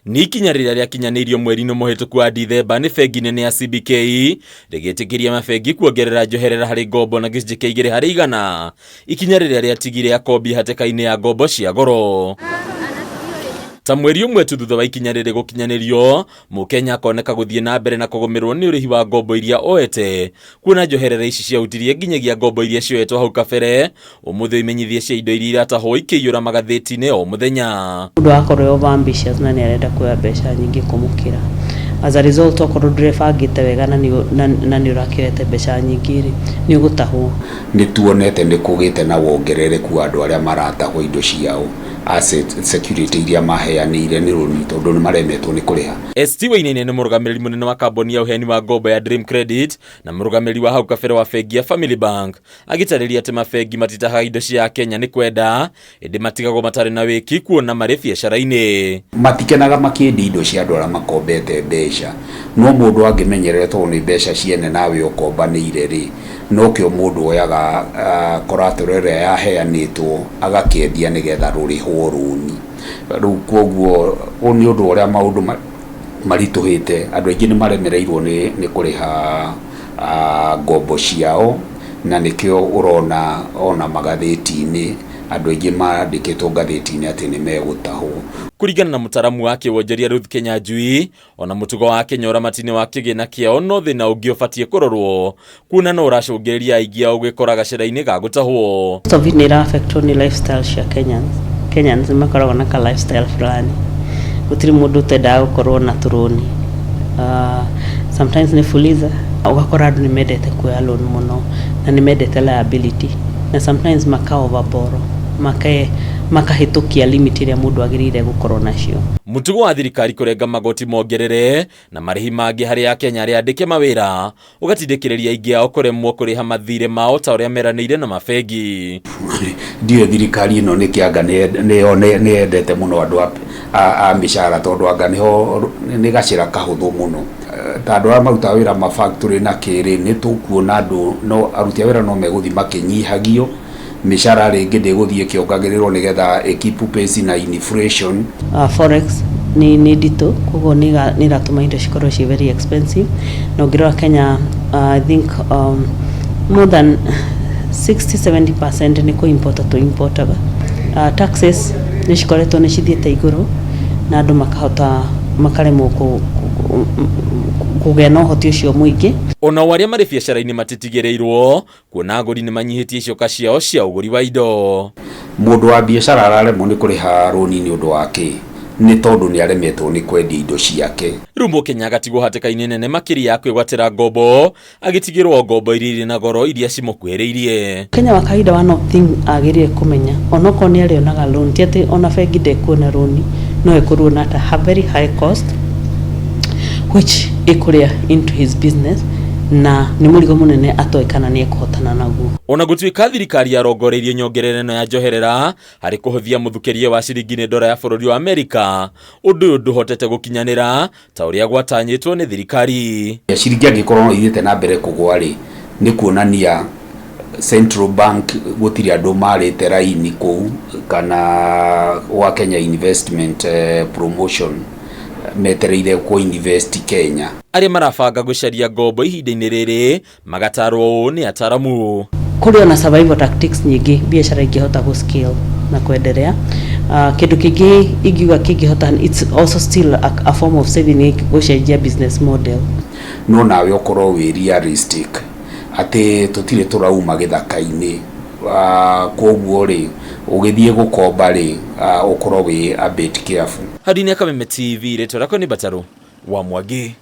Nĩ ikinya rĩrĩa rĩakinyanĩirio mweri-inĩ mũhĩtũku wa Dithemba nĩ bengi nene ya CBK rĩgĩtĩkĩria mabengi kuongerera njoherera harĩ ngombo na gĩcunjĩ kĩa 2%, ikinya rĩrĩa rĩatigire akombi hatĩka-inĩ ya ngombo cia goro. Ta mweri ũmwe tu thutha wa ikinya rĩrĩ gũkinyanĩrio, Mũkenya akoneka gũthiĩ na mbere na kũgũmĩrwo nĩ ũrĩhi wa ngombo iria oete, kuona njoherera ici ciahutirie nginyagia ngombo iria cioetwo hau kabere. Ũmũthĩ imenyithia cia indo iria iratahwo ikĩiyũra magathĩti-inĩ o mũthenya. Mũndũ akorwo e over ambitious na nĩ arenda kuoya mbeca nyingĩ kũmũkĩra. As a result okorwo ndũrebangĩte wega na nĩ ũrakĩoete mbeca nyingĩ rĩ, nĩ ũgũtahwo. Nĩ tuonete nĩ kũgĩte na wongerereku wa andũ arĩa maratahwo indo ciao, assets, security iria maheanĩire nĩ rũni tondũ nĩ maremetwo nĩ kũrĩha. ST Wainaina nĩ mũrũgamĩrĩri mũnene wa kambuni ya ũheani wa ngombo ya Dream Credit na mũrũgamĩrĩri wa hau kabere wa bengi ya Family Bank. Agĩtarĩria atĩ mabengi matitahaga indo cia Akenya nĩ kwenda, ĩndĩ matigagwo matarĩ na wĩki kuona marĩ biacara-inĩ. Matikenaga makĩendia indo cia andũ arĩa makombete mbeca, no mũndũ angĩmenyerera tondũ nĩ mbeca ciene nawe ũkombanĩire rĩ, nokĩo mũndũ oyaga collateral ĩrĩa yaheanĩtwo agakĩendia nĩgetha rũrĩhwo rũni. Rĩu kwoguo nĩ ũndũ wa ũrĩa maũndũ maritũhĩte, andũ aingĩ nĩ maremereirwo nĩ kũrĩha ngombo ciao, na nĩkĩo ũrona ona magathĩti-inĩ andũ aingĩ mandĩkĩtwo ngathĩti-inĩ atĩ nĩ megũtahwo. Kũringana na mũtaramu wa kĩwonjoria Ruth Kĩnyanjui, ona mũtugo wa Kenya ũramati-inĩ wa kĩgĩna kĩao no thĩna ũngĩ ũbatiĩ kũrorwo, kuona no ũracũngĩrĩria aingĩ ao gwĩkora gacĩra-inĩ ga gũtahwo. Most of it nĩ ĩra affectwo nĩ lifestyle cia Kenyans. Kenyans nĩ makoragwo na ka lifestyle fulani. Gũtirĩ mũndũ ũtendaga gũkorwo na tũrũni. Sometimes nĩ fuliza, ũgakora andũ nĩ mendete kuoya loan mũno na nĩ mendete liability na sometimes maka over borrow, makahĩtũkia limit ĩrĩa mũndũ agĩrĩire gũkorwo nacio. Mũtugo wa thirikari kũrenga magoti mongerere na marĩhi mangĩ harĩ Akenya arĩa andĩke mawĩra ũgatindĩkĩrĩria aingĩ ao kũremwo kũrĩha mathirĩ mao ta ũrĩa meranĩire na mabengi. Ndiũĩ thirikari ĩno nĩkĩ anga nĩ yendete mũno andũ a mĩcara tondũ anga nĩho nĩ gacĩra kahũthũ mũno. Ta andũ arĩa marutaga wĩra ma factory na kĩ rĩ, nĩ tũkuona andũ no aruti a wĩra no megũthiĩ makĩnyihagio, mĩcara rĩngĩ ndĩgũthiĩ ĩkĩongagĩrĩrwo nĩgetha ĩ keep pace na inflation. Forex nĩ nditũ koguo nĩ ĩratũma indo cikorwo ciĩ very expensive na ũngĩrora Kenya I think more than 60-70% nĩ kũ import tũ importaga. Taxes nĩ cikoretwo nĩ cithiĩte igũrũ na andũ makahota makaremwo kũgĩa na ũhoti ũcio mũingĩ. Onao arĩa marĩ biacara-inĩ matitigĩrĩirwo kuona agũri nĩ manyihĩtie icoka ciao cia ũgũri wa indo. Mũndũ wa biacara araremwo nĩ kũrĩha rũni nĩ ũndũ wa kĩ? Nĩ tondũ nĩ aremetwo nĩ kwendia indo ciake. Rĩu Mũkenya agatigwo hatĩka-inĩ nene makĩria ya kwĩgwatĩra ngombo, agĩtigĩrwo ngombo iria irĩ na goro iria cimũkuhĩrĩirie. Kenya wa kahinda one of thing agĩrĩire kũmenya onokorwo nĩ arĩonaga loan ti atĩ ona bengi ndekuona rũni no ĩkorwo na at a very high cost which ĩkũrĩa into his business na nĩ mũrigo mũnene atoĩ kana nĩ ekũhotana naguo. Ona gũtuĩka thirikari yarongoreirie nyongerera ĩno ya njoherera harĩ kũhũthia mũthukĩrie wa ciringi nĩ ndora ya bũrũri wa Amerika, ũndũ ũyũ ndũhotete gũkinyanĩra ta ũrĩa gwatanyĩtwo nĩ thirikari. Ciringi angĩkorwo no ithiĩte na mbere kũgwa rĩ, nĩ kuonania Central Bank gũtirĩ andũ marĩte raini kũu kana gwa Kenya Investment Promotion metereire kũ invest Kenya. Arĩa marabanga gũcaria ngombo ihinda-inĩ rĩrĩ magatarwo ũũ nĩ ataramu. Kũrĩ ona survival tactics nyingĩ biacara ingĩhota gũ scale na kwenderea. Kĩndũ kĩngĩ ingiuga kĩngĩhota, it's also still a form of saving, nĩ gũcenjia business model. No nawe ũkorwo wĩ realistic atĩ tũtirĩ tũrauma gĩthaka-inĩ, kwoguo rĩ, ũgĩthiĩ gũkomba rĩ, ũkorwo wĩ a bit careful. Handũ-inĩ ya Kameme TV, rĩtwa rĩakwa nĩ Mbatarũ wa Mwangi.